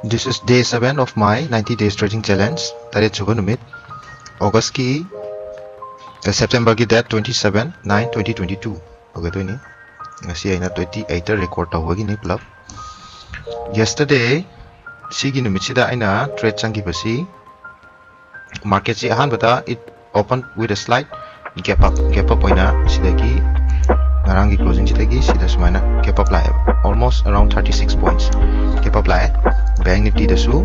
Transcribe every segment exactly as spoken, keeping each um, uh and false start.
This is day seven of my ninety days trading challenge. ꯇꯔꯦꯠ ꯁꯨꯕ ꯅꯨꯃꯤꯠ, August ꯀꯤ, ꯑ, September ꯒꯤ date twenty seven nine twenty twenty two ꯑꯣꯏꯒꯗꯣꯏꯅꯤ꯫ ꯉꯁꯤ ꯑꯩꯅ twenty eight record ꯇꯧꯕꯒꯤꯅꯤ ꯄꯨꯂꯞ꯫ Yesterday, ꯁꯤꯒꯤ ꯅꯨꯃꯤꯠꯁꯤꯗ ꯑꯩꯅ trade ꯆꯪꯈꯤꯕꯁꯤ, market ꯁꯤ ꯑꯍꯥꯟꯕꯗ it open with a slight gap up, gap up ꯑꯣꯏꯅ ꯁꯤꯗꯒꯤ, ꯉꯔꯥꯡꯒꯤ closing ꯁꯤꯗꯒꯤ ꯁꯤꯗ ꯁꯨꯃꯥꯏꯅ gap up ꯂꯥꯛꯑꯦꯕ, almost around thirty six points gap up ꯂꯥꯛꯑꯦ꯫ Bank Nifty ꯗꯁꯨ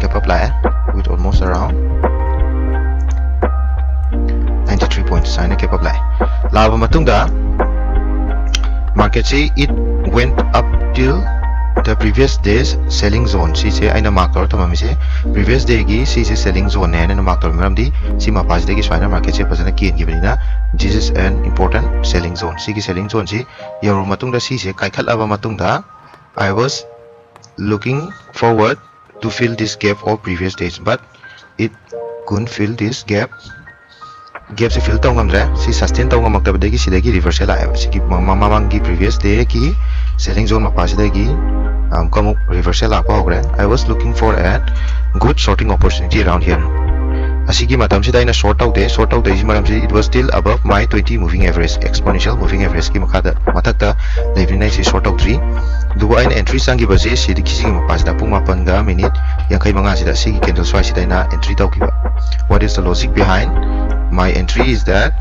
gap up ꯂꯥꯛꯑꯦ with almost around ninety three points ꯍꯥꯏꯅ gap up ꯂꯥꯛꯑꯦ꯫ ꯂꯥꯛꯑꯕ ꯃꯇꯨꯡꯗ market ꯁꯤ it went up till the previous day's selling zone, ꯁꯤꯁꯦ ꯑꯩꯅ mark ꯇꯧꯔ ꯊꯝꯃꯝꯃꯤꯁꯦ previous day ꯒꯤ ꯁꯤꯁꯦ selling zone ꯅꯦ ꯍꯥꯏꯅ mark ꯇꯧꯔꯝꯃꯤ, ꯃꯔꯝꯗꯤ ꯁꯤ ꯃꯄꯥꯁꯤꯗꯒꯤ ꯁꯨꯃꯥꯏꯅ market ꯁꯦ ꯐꯖꯅ ꯀꯦꯟꯈꯤꯕꯅꯤꯅ, this is an important selling zone꯫ ꯁꯤꯒꯤ selling zone ꯁꯤ ꯌꯧꯔꯕ ꯃꯇꯨꯡꯗ, ꯁꯤꯁꯦ ꯀꯥꯏꯈꯠꯂꯕ ꯃꯇꯨꯡꯗ, I was looking forward to fill this gap of previous days, but it couldn't fill this gap. Gap ꯁꯤ fill ꯇꯧ ꯉꯝꯗ꯭ꯔꯦ꯫ ꯁꯤ sustain ꯇꯧ ꯉꯝꯃꯛꯇꯕꯗꯒꯤ ꯁꯤꯗꯒꯤ reversal ꯂꯥꯛꯑꯦꯕ꯫ ꯁꯤꯒꯤ ꯃ-, ꯃ-, ꯃꯃꯥꯡꯒꯤ previous day ꯒꯤ selling zone ꯃꯄꯥꯁꯤꯗꯒꯤ ꯑꯃꯨꯛꯀ ꯑꯃꯨꯛ reversal ꯂꯥꯛꯄ ꯍꯧꯈ꯭ꯔꯦ꯫ I was looking for a good shorting opportunity around here. ꯑꯁꯤꯒꯤ ꯃꯇꯝꯁꯤꯗ ꯑꯩꯅ short ꯇꯧꯗꯦ꯫ Short ꯇꯧꯗꯣꯏꯁꯤ ꯃꯔꯝꯁꯤ, it was still above my twenty moving average, exponential moving average ꯀꯤ ꯃꯈꯥꯗ, ꯃꯊꯛꯇ ꯂꯩꯕꯅꯤꯅ ꯑꯩꯁꯤ short ꯇꯧꯗ꯭ꯔꯤ꯫ ꯑꯗꯨꯕꯨ ꯑꯩꯅ entry ꯆꯪꯈꯤꯕꯁꯤ ꯁꯤꯗꯤ, ꯁꯤꯒꯤ ꯃꯄꯥꯁꯤꯗ ꯄꯨꯡ ꯃꯥꯄꯟꯒ minute ꯌꯥꯡꯈꯩ ꯃꯉꯥꯁꯤꯗ ꯁꯤꯒꯤ candle ꯁ꯭ꯋꯥꯏꯁꯤꯗ ꯑꯩꯅ entry ꯇꯧꯈꯤꯕ꯫ What is the logic behind my entry is that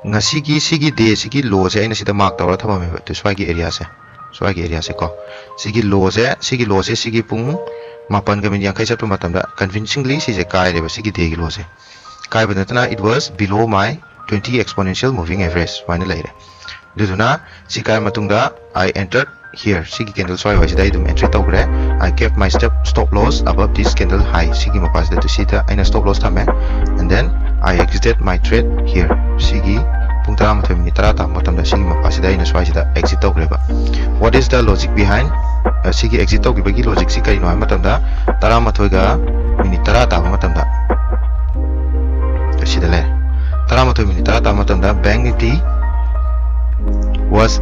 ꯉꯁꯤꯒꯤ ꯁꯤꯒꯤ day ꯁꯤꯒꯤ low ꯁꯦ ꯑꯩꯅ ꯁꯤꯗ mark ꯇꯧꯔ ꯊꯝꯃꯝꯃꯦꯕ, ꯑꯗꯨ ꯁ꯭ꯋꯥꯏꯒꯤ area ꯁꯦ, ꯁ꯭ꯋꯥꯏꯒꯤ area ꯁꯦ ꯀꯣ, ꯁꯤꯒꯤ low ꯁꯦ, ꯁꯤꯒꯤ low ꯁꯦ ꯁꯤꯒꯤ ꯄꯨꯡ ꯃꯥꯄꯟꯒ minute ꯌꯥꯡꯈꯩ ꯆꯠꯄ ꯃꯇꯝꯗ convincingly ꯁꯤꯁꯦ ꯀꯥꯏꯔꯦꯕ, ꯁꯤꯒꯤ day ꯒꯤ low ꯁꯦ꯫ ꯀꯥꯏꯕ ꯅꯠꯇꯅ, it was below my twenty exponential moving average ꯁꯨꯃꯥꯏꯅ ꯂꯩꯔꯦ꯫ ꯑꯗꯨꯗꯨꯅ ꯁꯤ ꯀꯥꯏꯔ ꯃꯇꯨꯡꯗ I entered here, ꯁꯤꯒꯤ candle ꯁ꯭ꯋꯥꯏ ꯋꯥꯏꯁꯤꯗ ꯑꯩ ꯑꯗꯨꯝ entry ꯇꯧꯈ꯭ꯔꯦ꯫ I kept my step stop loss above this candle high, ꯁꯤꯒꯤ ꯃꯄꯥꯁꯤꯗ, ꯑꯗꯨ ꯁꯤꯗ ꯑꯩꯅ stop loss ꯊꯝꯃꯦ, and then I exited my trade here, ꯁꯤꯒꯤ ꯄꯨꯡ ꯇꯔꯥꯃꯥꯊꯣꯏ minute ꯇꯔꯥ ꯇꯥꯕ ꯃꯇꯝꯗ ꯁꯤꯒꯤ ꯃꯄꯥꯁꯤꯗ ꯑꯩꯅ ꯁ꯭ꯋꯥꯏꯁꯤꯗ exit ꯇꯧꯈ꯭ꯔꯦꯕ꯫ What is the logic behind? ꯑ, ꯁꯤꯒꯤ exit ꯇꯧꯈꯤꯕꯒꯤ logic ꯁꯤ ꯀꯔꯤꯅꯣ ꯍꯥꯏꯕ ꯃꯇꯝꯗ, ꯇꯔꯥꯃꯥꯊꯣꯏꯒ minute ꯇꯔꯥ ꯇꯥꯕ ꯃꯇꯝꯗ ꯁꯤꯗ ꯂꯩꯔꯦ꯫ ꯇꯔꯥꯃꯥꯊꯣꯏ minute ꯇꯔꯥ ꯇꯥꯕ ꯃꯇꯝꯗ Bank Nifty was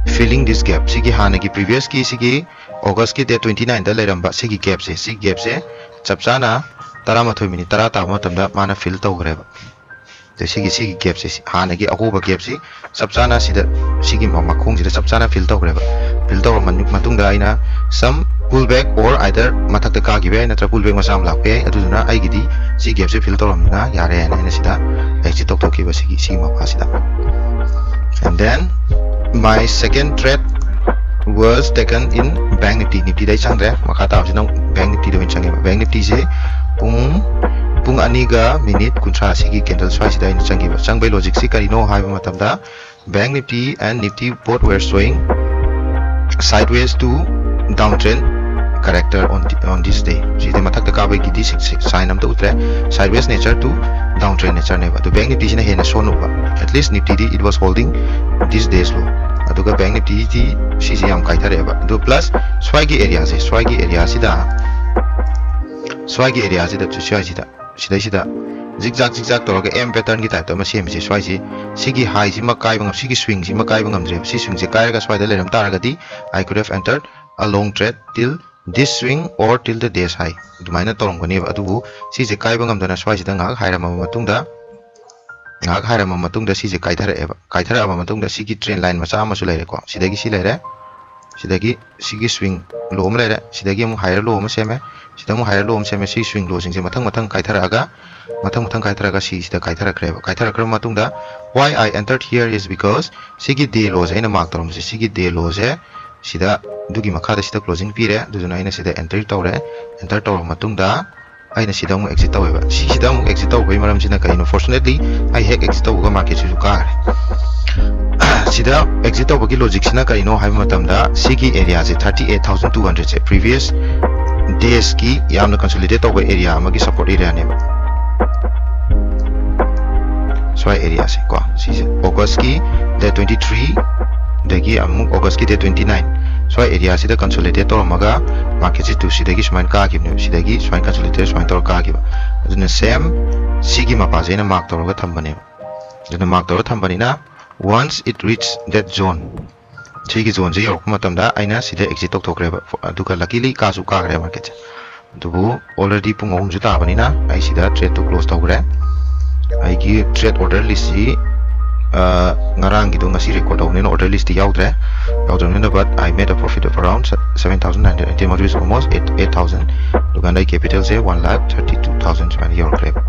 filling this gap, ꯁꯤꯒꯤ ꯍꯥꯟꯅꯒꯤ previous ꯀꯤ ꯁꯤꯒꯤ August ꯀꯤ date twenty nine ꯗ ꯂꯩꯔꯝꯕ ꯁꯤꯒꯤ gap ꯁꯦ, ꯁꯤꯒꯤ gap ꯁꯦ ꯆꯞ ꯆꯥꯅ ꯇꯔꯥꯃꯥꯊꯣꯏ ꯃꯤꯅꯤꯠ ꯇꯔꯥ ꯇꯥꯕ ꯃꯇꯝꯗ ꯃꯥꯅ fill ꯇꯧꯈ꯭ꯔꯦꯕ꯫ ꯑꯗꯩ ꯁꯤꯒꯤ ꯁꯤꯒꯤ gap ꯁꯦ, ꯍꯥꯟꯅꯒꯤ ꯑꯍꯣꯕ gap ꯁꯤ ꯆꯞ ꯆꯥꯅ ꯁꯤꯗ, ꯁꯤꯒꯤ ꯃ- ꯃꯈꯣꯡꯁꯤꯗ ꯆꯞ ꯆꯥꯅ fill ꯇꯧꯈ꯭ꯔꯦꯕ꯫ Fill ꯇꯧꯔꯕ ꯃꯇꯨꯡꯗ ꯑꯩꯅ some pull back or either ꯃꯊꯛꯇ ꯀꯥꯈꯤꯕ ꯌꯥꯏ, ꯅꯠꯇ꯭ꯔꯒ pull back ꯃꯆꯥ ꯑꯃ ꯂꯥꯛꯄ ꯌꯥꯏ꯫ ꯑꯗꯨꯗꯨꯅ ꯑꯩꯒꯤꯗꯤ ꯁꯤ gap ꯁꯦ fill ꯇꯧꯔꯕꯅꯤꯅ ꯌꯥꯔꯦ ꯍꯥꯏꯅ ꯑꯩꯅ ꯁꯤꯗ exit ꯇꯧꯊꯣꯛꯈꯤꯕ, ꯁꯤꯒꯤ ꯁꯤꯒꯤ ꯃꯄꯥꯁꯤꯗ꯫ And then my second trade was taken in Bank Nifty. Nifty ꯗ ꯑꯩ ꯆꯪꯗ꯭ꯔꯦ, ꯃꯈꯥ ꯇꯥꯕꯁꯤꯅ ꯑꯃꯨꯛ Bank Nifty ꯗ ꯑꯣꯏꯅ ꯆꯪꯉꯦꯕ꯫ Bank Nifty ꯁꯦ ꯄꯨꯡ ꯄꯨꯡ ꯑꯅꯤꯒ ꯃꯤꯅꯤꯠ ꯀꯨꯟꯊ꯭ꯔꯥ ꯁꯤꯒꯤ candle ꯁ꯭ꯋꯥꯏꯁꯤꯗ ꯑꯩꯅ ꯆꯪꯈꯤꯕ꯫ ꯆꯪꯕꯩ logic ꯁꯤ ꯀꯔꯤꯅꯣ ꯍꯥꯏꯕ ꯃꯇꯝꯗ, Bank Nifty and Nifty both were showing sideways to downtrend character on, the, on this day. ꯁꯤꯗꯤ ꯃꯊꯛꯇ ꯀꯥꯕꯒꯤꯗꯤ sign ꯑꯝꯇ ꯎꯗ꯭ꯔꯦ, sideways nature to downtrend nature ꯅꯦꯕ꯫ ꯑꯗꯨ Bank Nifty ꯁꯤꯅ ꯍꯦꯟꯅ ꯁꯣꯟꯅ ꯎꯕ, at least Nifty D it was holding this day's low꯫ ꯑꯗꯨꯒ Bank Nifty ꯗꯤ ꯁꯤꯁꯦ ꯌꯥꯝ ꯀꯥꯏꯊꯔꯛꯑꯦꯕ꯫ ꯑꯗꯨ plus ꯁ꯭ꯋꯥꯏꯒꯤ area ꯁꯦ, ꯁ꯭ꯋꯥꯏꯒꯤ area ꯁꯤꯗ, ꯁ꯭ꯋꯥꯏꯒꯤ area ꯁꯤꯗ, ꯁ꯭ꯋꯥꯏꯁꯤꯗ, ꯁꯤꯗꯩꯁꯤꯗ zigzag zigzag ꯇꯧꯔꯒ M pattern ꯒꯤ type ꯇ ꯑꯃ ꯁꯦꯝꯃꯤꯁꯦ, ꯁ꯭ꯋꯥꯏꯁꯤ, ꯁꯤꯒꯤ high ꯁꯤꯃ ꯀꯥꯏꯕ ꯉꯝ-, ꯁꯤꯒꯤ swing ꯁꯤꯃ ꯀꯥꯏꯕ ꯉꯝꯗ꯭ꯔꯦꯕ꯫ ꯁꯤ swing ꯁꯦ ꯀꯥꯏꯔꯒ ꯁ꯭ꯋꯥꯏꯗ ꯂꯩꯔꯝ ꯇꯥꯔꯒꯗꯤ I could have entered a long trade till this swing or till the day's high ꯑꯗꯨꯃꯥꯏꯅ ꯇꯧꯔꯝꯒꯅꯦꯕ꯫ ꯑꯗꯨꯕꯨ ꯁꯤꯁꯦ ꯀꯥꯏꯕ ꯉꯝꯗꯅ ꯁ꯭ꯋꯥꯏꯁꯤꯗ ꯉꯥꯏꯍꯥꯛ ꯍꯥꯏꯔꯝꯃꯕ ꯃꯇꯨꯡꯗ, ꯉꯥꯏꯍꯥꯛ ꯍꯥꯏꯔꯝꯃꯕ ꯃꯇꯨꯡꯗ ꯁꯤꯁꯦ ꯀꯥꯏꯊꯔꯛꯑꯦꯕ꯫ ꯀꯥꯏꯊꯔꯛꯑꯕ ꯃꯇꯨꯡꯗ ꯁꯤꯒꯤ trend line ꯃꯆꯥ ꯑꯃꯁꯨ ꯂꯩꯔꯦꯀꯣ꯫ ꯁꯤꯗꯒꯤ ꯁꯤ ꯂꯩꯔꯦ, ꯁꯤꯗꯒꯤ ꯁꯤꯒꯤ swing low ꯑꯃ ꯂꯩꯔꯦ, ꯁꯤꯗꯒꯤ ꯑꯃꯨꯛ higher low ꯑꯃ ꯁꯦꯝꯃꯦ, ꯁꯤꯗ ꯑꯃꯨꯛ higher low ꯑꯃ ꯁꯦꯝꯃꯦ꯫ ꯁꯤ swing low ꯁꯤꯡꯁꯦ ꯃꯊꯪ ꯃꯊꯪ ꯀꯥꯏꯊꯔꯛꯑꯒ, ꯃꯊꯪ ꯃꯊꯪ ꯀꯥꯏꯊꯔꯛꯑꯒ ꯁꯤꯁꯤꯗ ꯀꯥꯏꯊꯔꯛꯈ꯭ꯔꯦꯕ꯫ ꯀꯥꯏꯊꯔꯛꯈ꯭ꯔꯕ ꯃꯇꯨꯡꯗ why I entered here is because ꯁꯤꯒꯤ day low ꯁꯦ ꯑꯩꯅ mark ꯇꯧꯔꯝꯕꯁꯦ, ꯁꯤꯒꯤ day low ꯁꯦ ꯁꯤꯗ ꯑꯗꯨꯒꯤ ꯃꯈꯥꯗ ꯁꯤꯗ closing ꯄꯤꯔꯦ꯫ ꯑꯗꯨꯗꯨꯅ ꯑꯩꯅ ꯁꯤꯗ entry ꯇꯧꯔꯦ꯫ Enter ꯇꯧꯔꯕ ꯃꯇꯨꯡꯗ ꯑꯩꯅ ꯁꯤꯗ ꯑꯃꯨꯛ exit ꯇꯧꯋꯦꯕ꯫ ꯁꯤꯁꯤꯗ ꯑꯃꯨꯛ exit ꯇꯧꯕꯒꯤ ꯃꯔꯝꯁꯤꯅ ꯀꯔꯤꯅꯣ? Fortunately, ꯑꯩ ꯍꯦꯛ exit ꯇꯧꯕꯒ market ꯁꯤꯁꯨ ꯀꯥꯈ꯭ꯔꯦ꯫ ꯁꯤꯗ exit ꯇꯧꯕꯒꯤ logic ꯁꯤꯅ ꯀꯔꯤꯅꯣ ꯍꯥꯏꯕ ꯃꯇꯝꯗ, ꯁꯤꯒꯤ area ꯁꯦ thirty eight thousand two hundred ꯁꯦ previous days ꯀꯤ ꯌꯥꯝꯅ consolidate ꯇꯧꯕ area ꯑꯃꯒꯤ support area ꯅꯦꯕ꯫ ꯁ꯭ꯋꯥꯏ area ꯁꯦ ꯀꯣ, ꯁꯤꯁꯦ August ꯀꯤ date twenty three ꯗꯒꯤ ꯑꯃꯨꯛ August ꯀꯤ date twenty nine, ꯁ꯭ꯋꯥꯏ area ꯁꯤꯗ consolidate ꯇꯧꯔꯝꯃꯒ market ꯁꯤ ꯇꯨ ꯁꯤꯗꯒꯤ ꯁꯨꯃꯥꯏꯅ ꯀꯥꯈꯤꯕꯅꯦꯕ, ꯁꯤꯗꯒꯤ ꯁꯨꯃꯥꯏꯅ consolidate ꯁꯨꯃꯥꯏꯅ ꯇꯧꯔ ꯀꯥꯈꯤꯕ꯫ ꯑꯗꯨꯅ same ꯁꯤꯒꯤ ꯃꯄꯥꯁꯦ ꯑꯩꯅ mark ꯇꯧꯔꯒ ꯊꯝꯕꯅꯦꯕ꯫ ꯑꯗꯨꯅ mark ꯇꯧꯔ ꯊꯝꯕꯅꯤꯅ, once it reach that zone, ꯁꯤꯒꯤ ꯖꯣꯟꯁꯦ ꯌꯧꯔꯛꯄ ꯃꯇꯝꯗ ꯑꯩꯅ ꯁꯤꯗ ꯑꯦꯛꯖꯤꯠ ꯇꯧꯊꯣꯛꯈ꯭ꯔꯦꯕ, ꯑꯗꯨꯒ ꯂꯀꯤꯂꯤ ꯀꯥꯁꯨ ꯀꯥꯈ꯭ꯔꯦ ꯃꯥꯔꯀꯦꯠꯁꯦ꯫ ꯑꯗꯨꯕꯨ ꯑꯣꯜꯔꯦꯗꯤ ꯄꯨꯡ ꯑꯍꯨꯝꯁꯨ ꯇꯥꯕꯅꯤꯅ ꯑꯩ ꯁꯤꯗ ꯇ꯭ꯔꯦꯠꯇꯨ ꯀ꯭ꯂꯣꯖ ꯇꯧꯈ꯭ꯔꯦ꯫ ꯑꯩꯒꯤ ꯇ꯭ꯔꯦꯠ ꯑꯣꯔꯗꯔ ꯂꯤꯁꯁꯤ ꯉꯔꯥꯡꯒꯤꯗꯣ ꯉꯁꯤ ꯔꯦꯀꯣꯔꯠ ꯇꯧꯕꯅꯤꯅ ꯑꯣꯔꯗꯔ ꯂꯤꯁꯇꯤ ꯌꯥꯎꯗ꯭ꯔꯦ꯫ ꯌꯥꯎꯗ꯭ꯔꯕꯅꯤꯅ, but I made a profit of around seven thousand nine hundred eighty, almost eight, eight thousand꯫ ꯑꯗꯨꯀꯥꯟꯗ ꯑꯩ ꯀꯦꯄꯤꯇꯦꯜꯁꯦ one lakh thirty two thousand ꯁꯨꯃꯥꯏꯅ ꯌꯧꯔꯛꯈ꯭ꯔꯦꯕ꯫